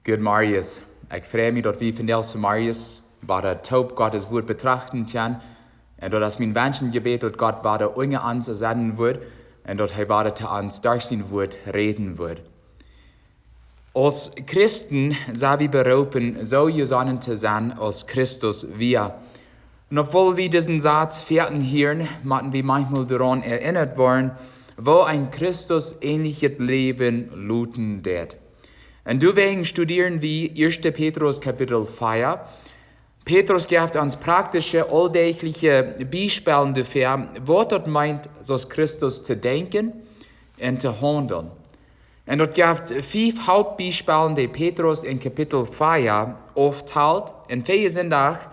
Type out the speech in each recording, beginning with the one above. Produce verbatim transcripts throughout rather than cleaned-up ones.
Good Marius. Ekj frei mie, daut wie vondoag Marius wada toop Gott sien Wort betrachten kjennen. Un daut es mien Wensch un Jebäd, daut Gott wada unja ons sennen woat un daut hee wada to ons derch sien Wort räden woat. Aus Christen sent wie beroopen, soo jesonnen to sennen aus Christus wia. Un obwohl wie disen Satz foaken hieren, motten wie maunchmol doaraun erennat woaren, woo een Christus äneljet Läwen leiden deed. Un doawäajen studieren wie Ieeschte Petrus Kapitel vea. Petrus jeft ons praktische, auldäachliche Biespels doafäa, waut daut meent, soo aus Christus to denkjen un to haundlen. Un daut jeft fief Hauptbiespels, dee Petrus en Kapitel vea auftalt. Un verjen Sindach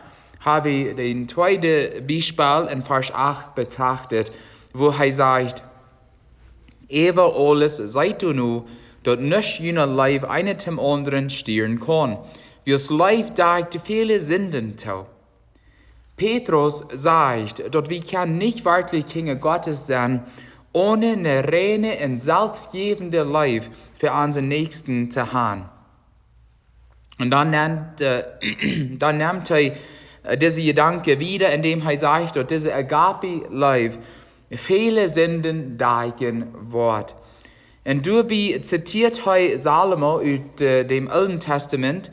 ha wie daut tweede Biespel en Varsch acht betracht, wua hee sajcht: "Äwa aules seet doano, daut nuscht june Leew eena dän aundren stieren kaun. Wiels Leew dajcht väle Sinden too." Petrus sajcht, daut wie kjennen nich werkjlich Kjinja Gottes sennen, onen eene reine un selfstjäwende Leew fa onsen Näakjsten to haben. Un dan nemt, äh, dan nemt hee, äh, disen Jedanken wieda, endäm hee sajcht, daut dise Agape-Leew väle Sinden dajchen woat. Un doabie zitieet hee Salomo ut, äh, däm Oolen Tastament.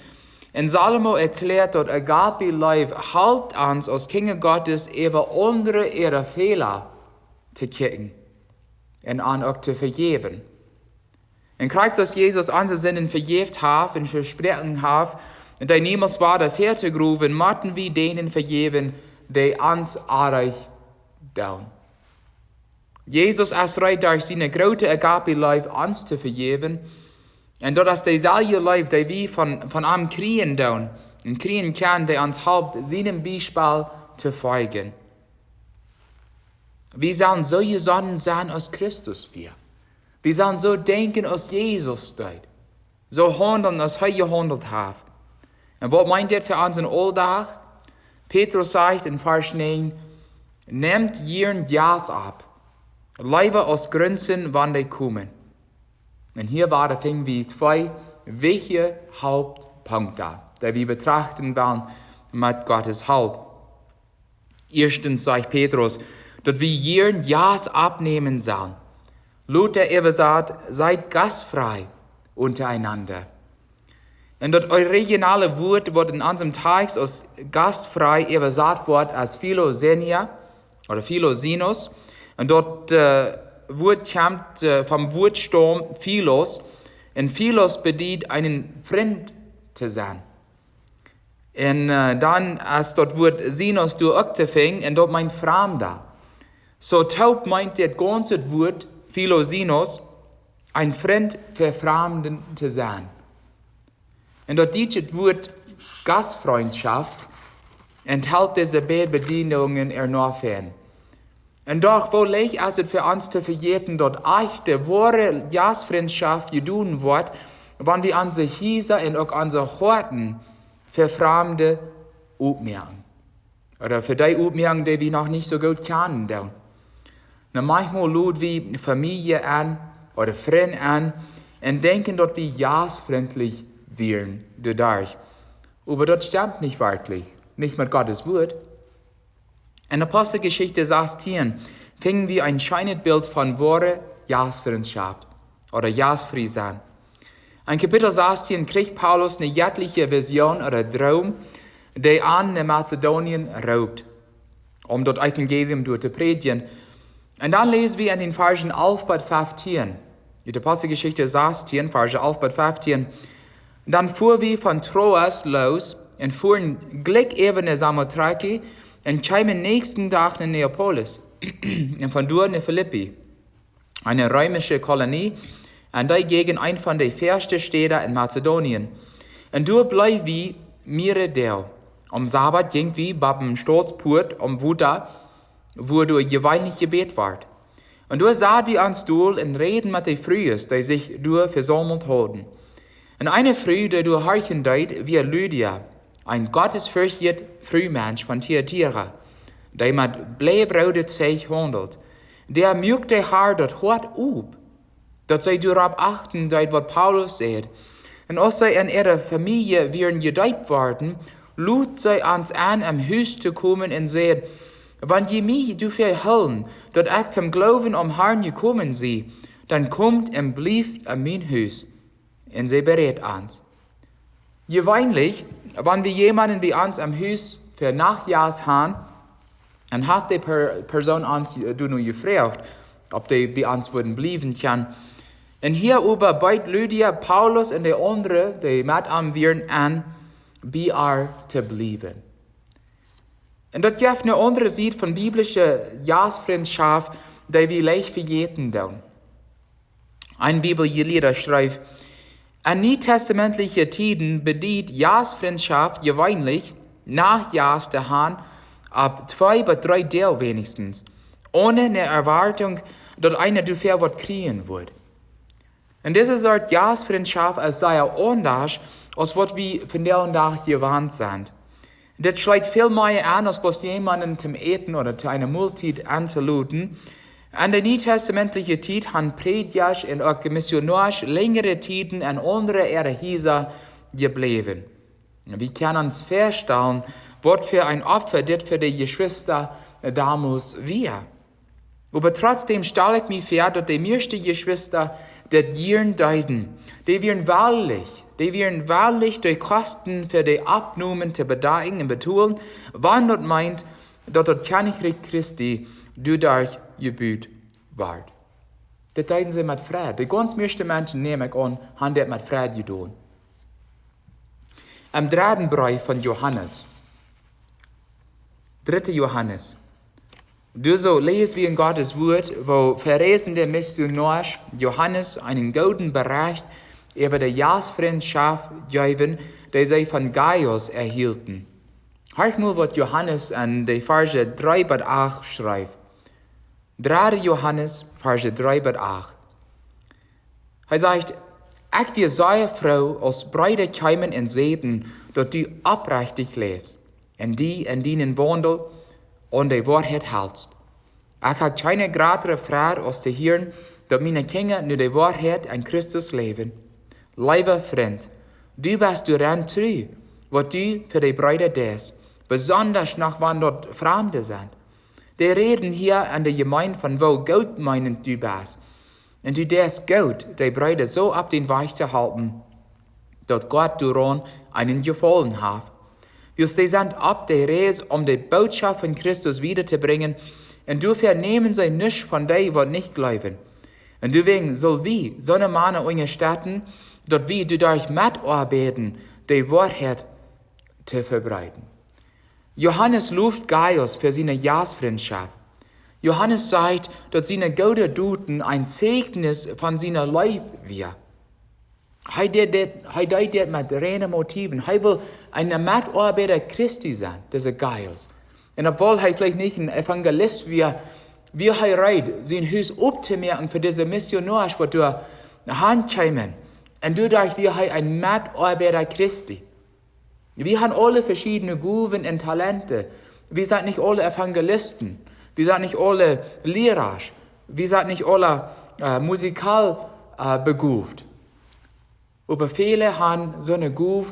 Un Salomo erkjläat, daut Agape-Leew halpt ons aus Kjinja Gottes äwa aundre äare Fäla to kjikjen un an uk to vejäwen. Un krakjt soo aus Jesus onse Sinden vejäft haft un vesproaken haft, daut hee niemols wada vejäft, motten wie dee vejäwen, dee ons oaj doonen. Jesus es reed, derch siene groote Agape-Leew ons to vejäwen. Un daut es deeselwje Leew, dee wie von, von am kjrieen doonen un kjrieen kjennen, dee ons halpt, sien Biespel to foljen. Wie sellen soo jesonnen sennen aus Christus wia. Wie sellen soo denkjen aus Jesus deed. Soo haundlen aus hee jehaundelt haft. Un waut meent dit fa onsen Auldach? Petrus sajcht en Varsch näajen: "Nemt jieren Jast opp, leewa aus Grunsen, wan dee komen." Un hia wada finj wie twee wichtje Hauptpunkten, dee wie betrachten wellen met Gottes Help. Ieeschtens sajcht Petrus, daut wie jieren Jast oppnämen sellen. Luther äwasat: "Seid gastfrei untereinander." Un daut originale Wort, waut en onsem Tekjst aus gastfrei äwasat woat, es Philoxenia ooda Philoxenos. Un daut, äh, Wort kjemt, äh, vom Wortstaum Philos. Un Philos bediet, eenen Frint to sennen. Un, äh, dan es daut Wort Xenos doa uk to finjen, un daut meent Framda. Soo toop meent dit gaunze Wort Philoxenos, een Frint fa Framde to sennen. Un daut dietsche Wort Gastfreundschaft enthält dise beid Bediedungen ea noch fein. Un doch, woo leicht es et fa ons to vejäten, daut ieescht de woare Jastfrintschoft jedonen woat, wan wie onse Hiesa un uk onse Hoaten fa Framde opmoaken. Ooda fa dee opmoaken, dee wie noch nich soo goot kjanen doonen. Nu, maunchmol lod wie Famielje aun ooda Frind aun un denkjen, daut wie jastfrintlich wieren doaderch. Oba daut stemt nich werkjlich, nich met Gottes Wort. En Aposteljeschicht sastieen finj wie een scheenet Bilt von woare Jastfrintschoft ooda jastfrie sennen. En Kapitel sastieen kjricht Paulus eene jettliche Vision ooda Droom, dee am no Mazedonien roopt, om daut Evangelium doa to prädjen. Un dan läs wie en dän Varschen alf bat feftieen. Ut Aposteljeschicht sastieen, Varschen alf bat feftieen. Dan fua wie von Troas loos un fuaren jlikj äwa no Samothrake un kjeemen näakjsten Dach no Neapolis un von doa no Filippi, eene reemische Kolonie, un dee Jäajent eent von de väaschte Städa en Mazedonien. Un doa bleew wie miere Doag. Aum Sabat jinkj wie bat dän Stautspuat aum Wota, wua doa jeweenlich jebät wort. Un doa sad wie ons dol un räden met de Frues, dee sikj doa vesaumelt hauden. Un eene Fru, dee doa horchen deed, wia Lydia, een gottesferchtjet Frumensch von Tiatira, dee met bleeproode Zeich haundelt. Doa muak de Har daut Hoat op, daut see doaropp achten deed, waut Paulus säd. Un aus see en äare Famielje wieren jedeept worden, lud see ons en, em Hus to komen un säd: "Wan jie mie doafäa hoolen, daut ekj toom Gloowen aum Harn jekomen sie, dan komt un blieft en mien Hus." Un see berät ons. Jeweenlich, wan wie jemanden bie ons em Hus fa Nachtjast han, dan haft de per Persoon ons, äh, doano jefroacht, auf dee bie ons wudden bliewen kjennen. Un hia äwa beed Lydia, Paulus un de aundre, dee met am wieren, en, bie ar to bliewen. Un daut jeft eene aundre Sied von biblische Jastfrintschoft, dee wie leicht vejäten doonen. Een Bibeljelieeda schreef: "En nietestamentliche Tieden bediet Jastfrintschoft jeweenlich, Nachtjast to han, opp twee bat dree Doag weinichstens, one eene Erwartung, daut eena doafäa waut kjrieen wudd." Un dise Sort Jastfrintschoft es sea aundasch aus waut wie vondoag dän Dach jewant sent. Dit schliet väl mea aun aus bloos jemanden toom Äten ooda to eene Moltiet entoloden. En de nietestamentliche Tiet han Prädjasch un uk Missionoasch lenjre Tieden en aundre äare Hiesa jebläwen. Wie kjennen ons väastalen, waut fa een Opfa dit fa de Jeschwista domols wia. Oba trotzdäm stal ekj mie väa, daut de mieeschte Jeschwista dit jieren deeden. Dee wieren wellich, dee wieren wellich, de Kosten fa de Oppnome to bedeakjen un betolen, wan daut meent, daut daut Kjennichrikj Christi doaderch jebut wort. Dit deeden see met Freid. De gaunz mieeschte Menschen, näm ekj aun, han dit met Freid jedonen. Em dredden Breef von Johanes, dredde Johanes, doa soo läs wie en Gottes Wuat, woo verreisende Missionoasch Johanes eenen gooden Berecht äwa de Jastfrintschoft jeewen, dee see von Gaius erhielten. Horcht mol, waut Johanes en de Varsch dree bat acht schrift. Dredde Johanes, Varsch dree bat acht. Hee sajcht: "Ekj wia sea froo, aus Breeda kjeemen un säden, daut du oprechtich läfst un die en dienen Waundel aun de Woarheit helst. Ekj ha kjeene jratre Freid, aus to hieren, daut miene Kjinja no de Woarheit en Christus läwen. Leewa Frint, du best doaraun tru, waut du fa de Breeda deist, besondasch noch wan daut Framde sent." Dee räden hia en de Jemeent von, woo gootmeenent du best. Un du deist goot, de Breeda soo opp dän Wajch to halpen, daut Gott doaraun eenen Jefaulen haft. Wiels dee sent opp de Reis, om de Bootschoft von Christus wieda to brinjen, un doafäa nämen see nuscht von dee, waut nich jleewen. Un doawäajen sell wie soone Mana unjastetten, daut wie doaderch metoabeiden, de Woarheit to vebreeden. Johanes loft Gaius fa siene Jastfrintschoft. Johanes sajcht, daut siene goode Doten een Zeichnis von siene Leew wia. Hee deed dit, hee deed dit met reine Motiven. Hee wull een Metoabeida Christi sennen, dise Gaius. Un obwohl hee veleicht nich een Evangelist wia, wia hee reed, sien Hus optomoaken fa dise Missionoasch, waut doa han kjeemen. Un doaderch wia hee een Metoabeida Christi. Wie han aule veschiedne Gowen un Talente. Wie sent nich aule Evangelisten. Wie sent nich aule Liera. Wie sent nich aule, äh, musikal, äh, begooft. Oba väle han soone Gow,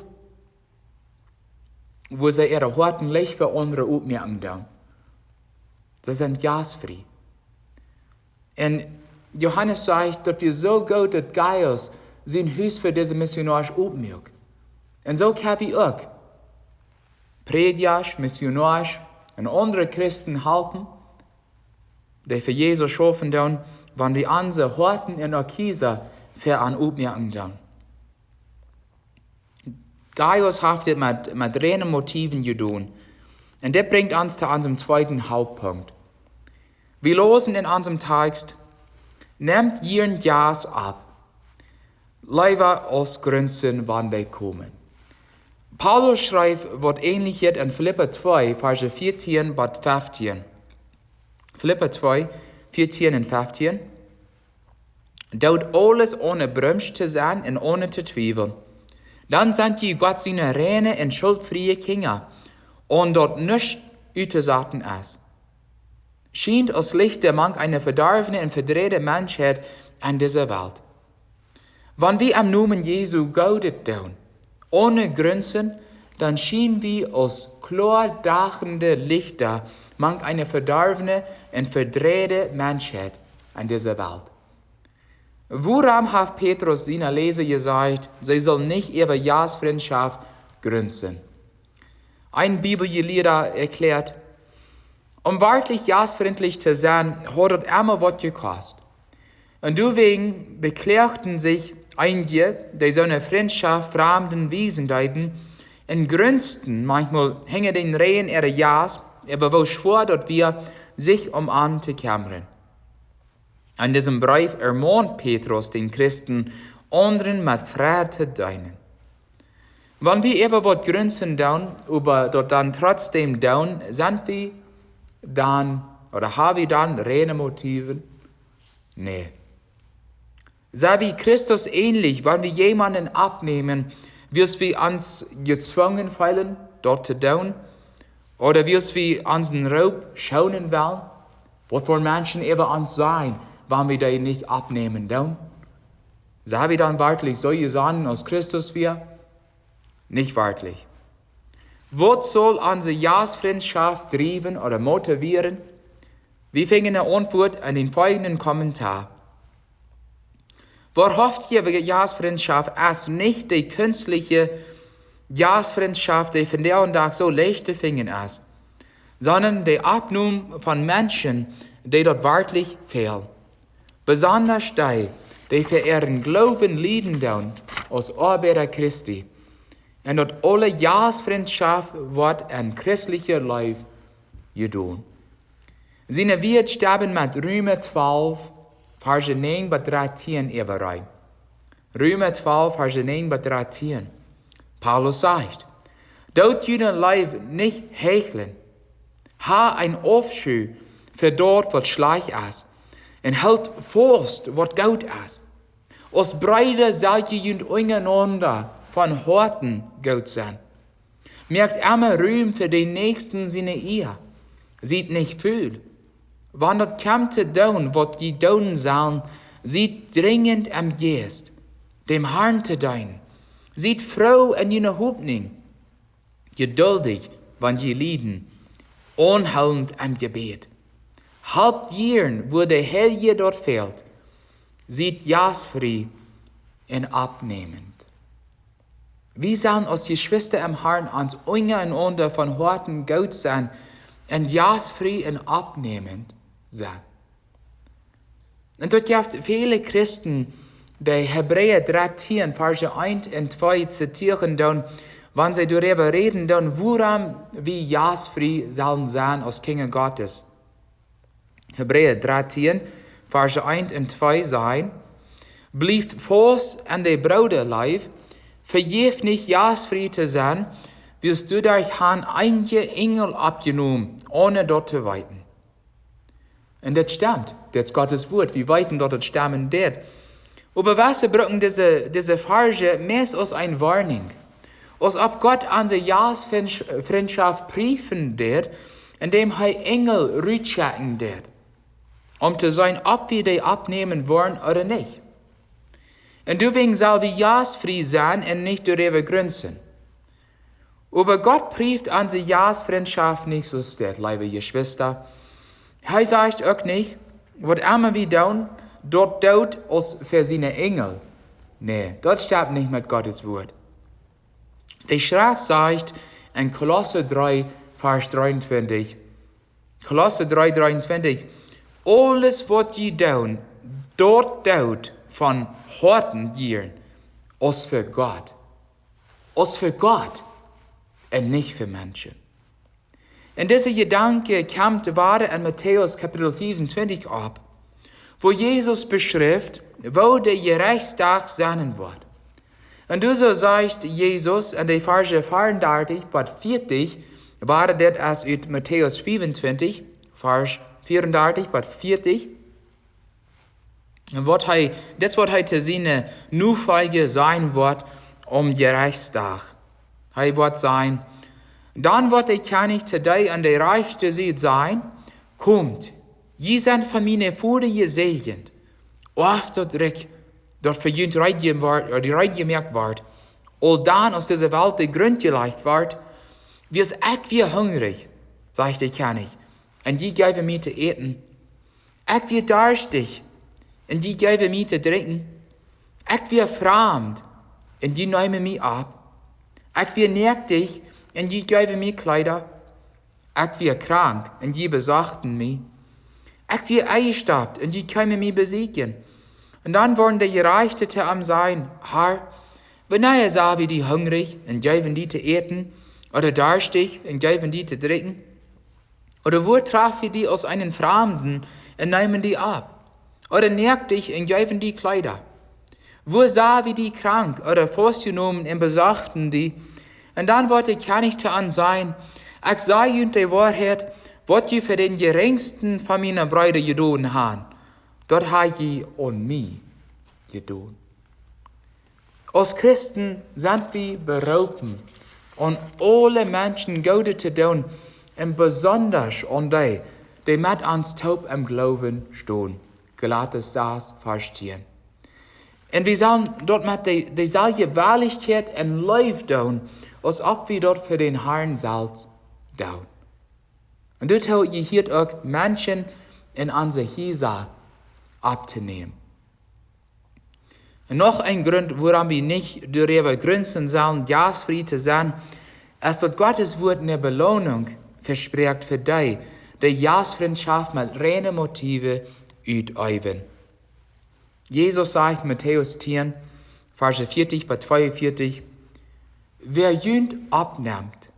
woo see äare Hoaten leicht fa aundre opmoaken doonen. See sent jastfrie. Un Johanes sajcht, daut wia soo goot, daut Gaius sien Hus fa dise Missionoasch opmuak. Un soo kjenn wie uk Prädjasch, Missionoasch un aundre Christen halpen, dee fa Jesus schaufen doonen, wan wie onse Hoaten un uk Hiesa fa an opmoaken doonen. Gaius haft dit met, met reine Motiven jedonen. Un dit brinjt ons to onsen tweeden Hauptpunkt. Wie läsen en onsen Tekst: "Nemt jieren Jast opp, leewa aus grunzen, wan dee komen." Paulus schrift waut Änjeljet en Filippa twee, Varsch vieetieen bat feftieen. Filippa twee, vieetieen un feftieen. "Doot aules one Bremst to sennen un one to twieweln. Dan sent jie Gott siene reine un schultfriee Kjinja, aun daut nuscht uttosaten es. Schient aus Licht mank eene vedorwne un vedreide Menschheit en dise Welt." Wan wie em Nomen Jesu Goodet doonen, onen Grunzen, dan schienen wie aus kloa dachende Lichta mank eene vedorwne un vedreide Menschheit aun dise Welt. Wuarom haft Petrus siene Läsa jesajcht, see sullen nich äwa Jastfrintschoft grunzen? Een Bibeljelieeda erkjläat: Om werkjlich jastfrintlich to sennen, haud daut emma waut jekost. Un doawäajen bekloagten sikj eenje, dee soone Frintschoft Framden wiesen deeden, un grunzten maunchmol hinja dän Rigjen äare Jast, äwa woo schwoa daut wia, sikj om an to kjemren. En disem Breef ermont Petrus dän Christen, aundren met Freid to deenen. Wan wie äwa waut grunzen doonen, oba daut dan trotzdäm doonen, sent wie dan, ooda ha wie dan reine Motiven? Nä. Sent wie Christus änlich, wan wie jemaunden oppnämen, wiels wie ons jezwungen feelen, daut to doonen? Ooda wiels wie onsen Roop schoonen wellen? Waut woaren Menschen äwa ons sajen, wan wie dee nich oppnämen doonen? Sent wie dan werkjlich soo jesonnen aus Christus wia? Nich werkjlich. Waut saul onse Jastfrintschoft driewen ooda motivieren? Wie finjen eene Auntwuat en dän foljenden Kommentar. Woarhauftje Jastfrintschoft es nich dee kunstliche Jastfrintschoft, dee vondoag dän Dach soo leicht to finjen es, sonda dee Oppnom von Menschen, dee daut werkjlich fält. Besonda dee, dee fa äaren Gloowen lieden doonen aus Oabeida Christi. Un daut aule Jastfrintschoft woat en christliche Leew jedonen. Siene Wieed stemmen met Reema twalf, Varsch näajen bat dartieen äwareen. Reema twalf, Varsch näajen bat dartieen. Paulus sajcht: Doot june Leew nich heichlen. Ha een Aufschei fa daut, waut schlajcht es, un hoolt faust, waut goot es. Aus Breeda sell jie junt unjarenaunda von Hoaten goot sennen. Moakt emma Rum fa dän Näakjsten siene Ea. Siet nich ful. Wan daut kjemt to doonen, waut jie doonen sellen, siet drinjent em Jeist, däm Harn to deenen. Siet froo en june Hopninj, jeduldich, wan jie lieden, aunhoolent em Jebäd. Halpt jieren, wua de Heilje daut fält. Siet jastfrie un oppnäment. Wie sellen aus Jeschwista em Harn ons unjarenaunda von Hoaten goot sennen un jastfrie un oppnäment sennen. Un daut jeft väle Christen, dee Hebräa dartieen, Varsch eent un twee zitieren doonen, wan see doaräwa räden doonen, wuarom wie jastfrie sellen sennen aus Kjinja Gottes. Hebräa dartieen, Varsch eent un twee sajen: Blieft faust aun de Brooda-Leew, vejäft nich jastfrie to sennen, wiels doaderch han eenje Enjel oppjenomen, onen daut to weeten. Un dit stemt, dit es Gottes Wort, wie weeten, daut et stemmen deit. Oba wie brucken dise, dise Varsch meist aus eene Woarnunk. Aus auf Gott onse Jastfrintschoft priefen deit, endäm hee Enjel rutschekjen deit, om to seenen, auf wie dee oppnämen woaren ooda nich. Un doawäajen sell wie jastfrie sennen un nich doaräwa grunzen. Oba Gott prieft onse Jastfrintschoft nich soo aus dit, leewe Jeschwista. Hee sajcht uk nich, waut emma wie doonen, daut doot aus fa siene Enjel. Nä, daut stemt nich met Gottes Wort. De Schreft sajcht en Kolossa dree, Varsch dreeuntwintich, Kolossa dree, dreeuntwintich: Aules, waut jie doonen, daut doot von Hoaten jieren, aus fa Gott. Aus fa Gott un nich fa Menschen. Un dise Jedanke kjemt wada en Matäus Kapitel fiewuntwintich opp, wua Jesus beschrift, woo de Jerechtsdach sennen woat. Un doa soo sajcht Jesus en de Varsch veeaundartich bat vieetich, wada dit es ut Matäus fiewuntwintich, Varsch veeaundartich bat vieetich. Un waut hee, dit es waut hee to siene Nofolja sajen woat aum Jerechtsdach. Hee woat sajen: Dan woat de Kjennich to dee aun de rajchte Sied sajen: Komt, jie sent von mienen Voda jesäajent, oaft daut Rikj daut fa junt reed jemoakt wort, aul dan aus dise Welt de Grunt jelajcht wort, wiels ekj wia hungrich, sajcht de Kjennich, un jie jeewen mie to äten. Ekj wia darstich, un jie jeewen mie to drinkjen. Ekj wia framd, un jie neemen mie opp. Ekj wia noakt, un jie jeewen mie Kjleeda. Ekj wia krank, un jie besochten mie. Ekj wia enjestopt, un jie kjeemen mie besieekjen. Un dan worden de Jerajchte to am sajen: Herr, wanea sagen wie die hungrich un jeewen die to äten, ooda darstich un jeewen die to drinkjen? Ooda wua trafen wie die aus eenen Framden un neemen die opp? Ooda noakt un jeewen die Kjleeda? Wua sagen wie die krank ooda faustjenomen un besochten die? Un dan woat de Kjennich to an sajen: Ekj saj junt de Woarheit, waut jie fa dän jerinjsten von miene Breeda jedonen haben, daut hab jie aun mie jedonen. Aus Christen sent wie beroopen, aun aule Menschen Goodet to doonen, un besonda aun dee, dee met ons toop em Gloowen stonen. Galata sas, Varsch tieen. Un wie sellen daut met de, deeselwje Wellichkjeit un Leew doonen, aus wan wie daut fa dän Herrn selfst doonen. Un dit hoolt je hia uk, Menschen en onse Hiesa opptonämen. Un noch een Grunt, wuarom wie nich doaräwa grunzen sellen, jastfrie to sennen, es daut Gottes Wuat ne Beloonunk vesprakjt fa dee, dee Jastfrintschoft met reine Motiven uteewen. Jesus sajcht, Matäus tieen, Varsch vieetich bat tweeunvieetich: Wäa junt oppnemt,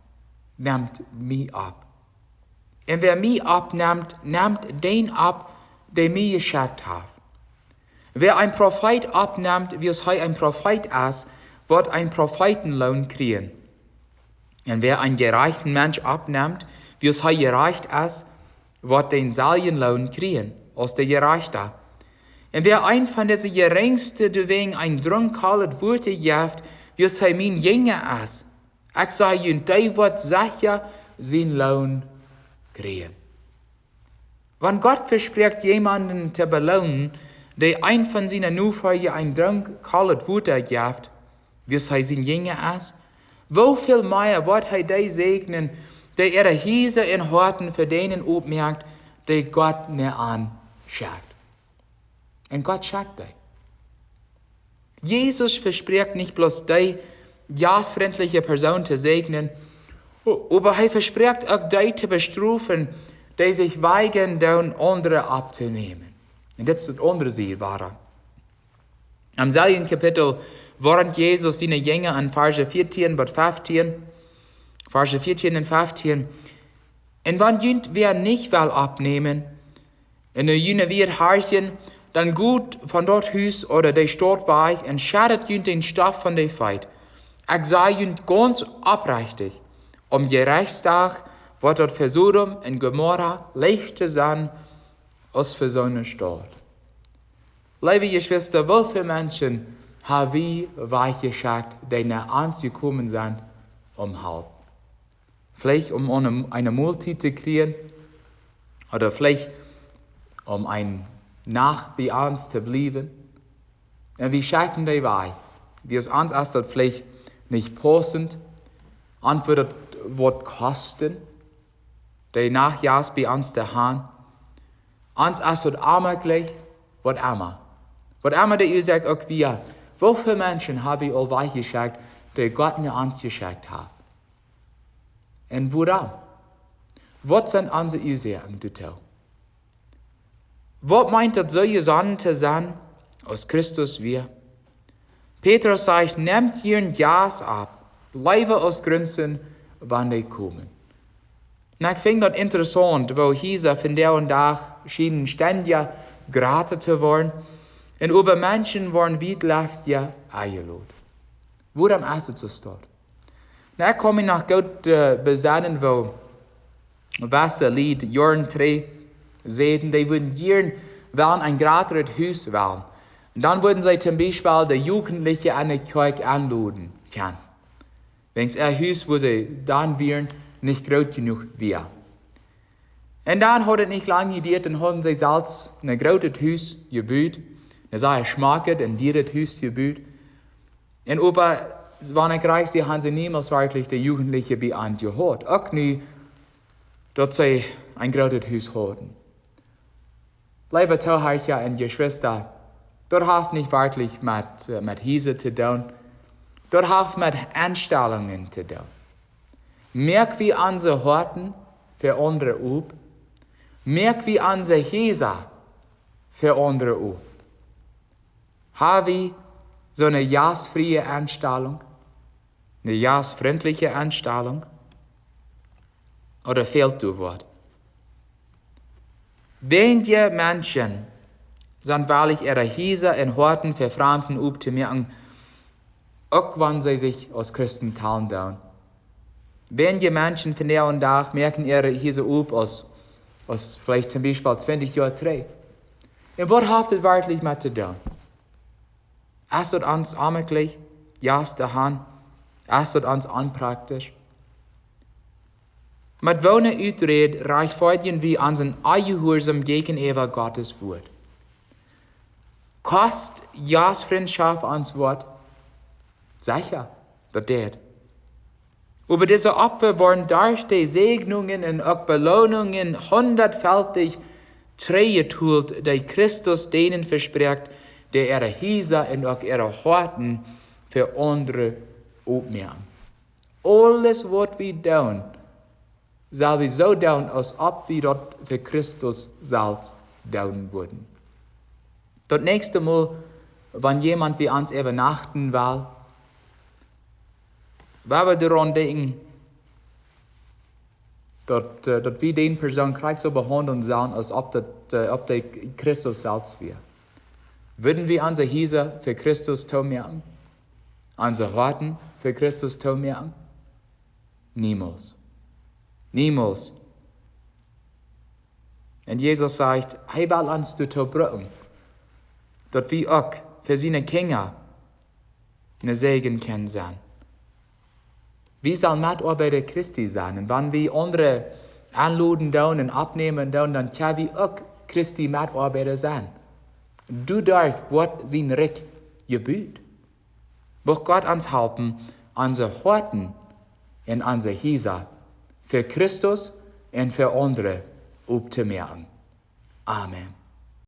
nemt mie opp. Un wäa mie oppnemt, nemt dän opp, dee mie jeschekjt haft. Wäa een Profeet oppnemt, wiels hee een Profeet es, woat een Profeetenloon kjrieen. Un wäa een jerajchten Mensch oppnemt, wiels hee jerajcht es, woat dänselwjen Loon kjrieen aus de Jerajchta. Un wäa eenen von dise jerinjste doawäajen een Drunk kolet Wota jeft, wiels hee mien Jinja es, ekj saj junt, dee woat secha sienen Loon kjrieen. Wan Gott vesprakjt, jemaunden to beloonen, dee eenen von siene Nofolja een Drunk kolet Wota jeft, wiels hee sien Jinja es, woo väl mea woat hee dee säajnen, dee äare Hiesa un Hoaten fa dän oppmoakt, dee Gott no an schekjt? Un Gott schekjt dee. Jesus vesprakjt nich bloos dee jastfrintliche Persoon to säajnen, o-, oba hee vesprakjt uk dee to bestrofen, dee sikj weigren doonen, aundre opptonämen. Un dit es daut aundre Sied wada. Em selwjen Kapitel woarnt Jesus siene Jinja en Varsch vieetien bat feftieen, Varsch vieetien un feftieen: Un wan junt wäa nich well oppnämen, un no june Wieed horchen, dan got von daut Hus ooda de Staut wajch un scheddet junt dän Stoff von de Feet. Ekj saj junt gaunz opprechtich, aum Jerechtsdach woat daut fa Sodom un Gomorra leichta sennen aus fa soone Staut. Leewe Jeschwista, woo väl Menschen hab wie wajchjeschekjt, dee no ons jekomen sent om Help? Veleicht om eene, eene Moltiet to kjrieen, ooda veleicht om eene Nacht bie ons to bliewen. Un wie schekjen dee wajch, wiels ons es daut veleicht nich paussent, ons wudd daut waut kosten, dee Nachtjast bie ons to haben. Ons es daut onmäajlich, waut emma. Waut emma de Uasoak uk wia, woo väl Menschen hab wie aul wajchjeschekjt, dee Gott no ons jeschekjt haft? Un wuarom? Waut sent onse Uasoaken doatoo? Waut meent daut, soo jesonnen to sennen, aus Christus wia? Petrus sajcht: Nemt jieren Jast opp, leewa aus grunzen, wan dee komen. Un ekj finj daut interessaunt, woo Hiesa vondoag dän Dach schienen stendja jrata to woaren, un äwa Menschen woaren wiet leftja enjelot. Wuarom es et soo? Nu, ekj kaun mie noch goot, äh, besennen, woo wesse Lied Joaren trigj säden, dee wudden jieren wellen een jratret Hus wellen. Un dan wudden see toom Biespel de Jugendliche aun de Kjoakj enloden kjennen, wäajens äa Hus, wua see dan wieren, nich groot jenuach wia. Un dan haud et nich lang jedieet, dan hauden see selfst een grootet Hus jebut, Daut es een schmocket un dieret Hus jebut. Un oba, wan ekj rajcht sie, haben see niemols werkjlich de Jugendliche bie an jehaut. Uk nu, daut see een grootet Hus hauden. Leewe Tohiera un Jeschwista, daut haft nich werkjlich met, äh, met Hiesa to doonen. Daut haft met Enstalungen to doonen. Moak wie onse Hoaten fa aundre op? Moak wie onse Hiesa fa aundre op? Ha wie soone jastfriee Enstalunk? Eene jastfrintliche Enstalunk? Ooda fält doa waut? Weinje Menschen sent wellich, äare Hiesa un Hoaten fa Framde optomoaken, uk wan see sikj aus Christen talen doonen. Weinje Menschen vondoag dän Dach moaken äare Hiesa op aus, aus veleicht toom Biespel twintich Joa trigj. Un waut haft daut werkjlich met to doonen? Es daut ons onjemaklich, jast to han? Es daut ons onpraktisch? Met woone Uträd rajchtfoadjen wie onsen Onjehuarsaum jäajenäwa Gottes Wuat? Kost Jastfrintschoft ons waut? Secha, daut deit. Oba dise Opfa woaren derch de Säajnungen un uk Beloonungen hundatfaltich trigjjetolt, dee Christus dänen vesprakjt, dee äare Hiesa un uk äare Hoaten fa aundre opmoaken. Aules waut wie doonen, sell wie soo doonen, aus wan wie daut fa Christus selfst doonen wudden. Daut näakjste Mol, wan jemaunt bie ons äwanachten well, woa wie doaraun denkjen, daut, äh, daut wie dee Persoon krakjt soo behaundlen sellen, aus wan daut, äh, wan dee Christus selfst wia. Wudden wie onse Hiesa fa Christus toomoaken? Onse Hoaten fa Christus toomoaken? Niemols. Niemols. Un Jesus sajcht, hee well ons doatoo brucken, daut wie uk fa siene Kjinja een Säajen kjennen sennen. Wie sellen Metoabeida Christi sennen. Un wan wie aundre enloden doonen un oppnämen doonen, dan kjenn wie uk Christi Metoabeida sennen. Doaderch woat sien Rikj jebut. Mucht Gott ons halpen, onse Hoaten un onse Hiesa fa Christus un fa aundre optomoaken. Amen.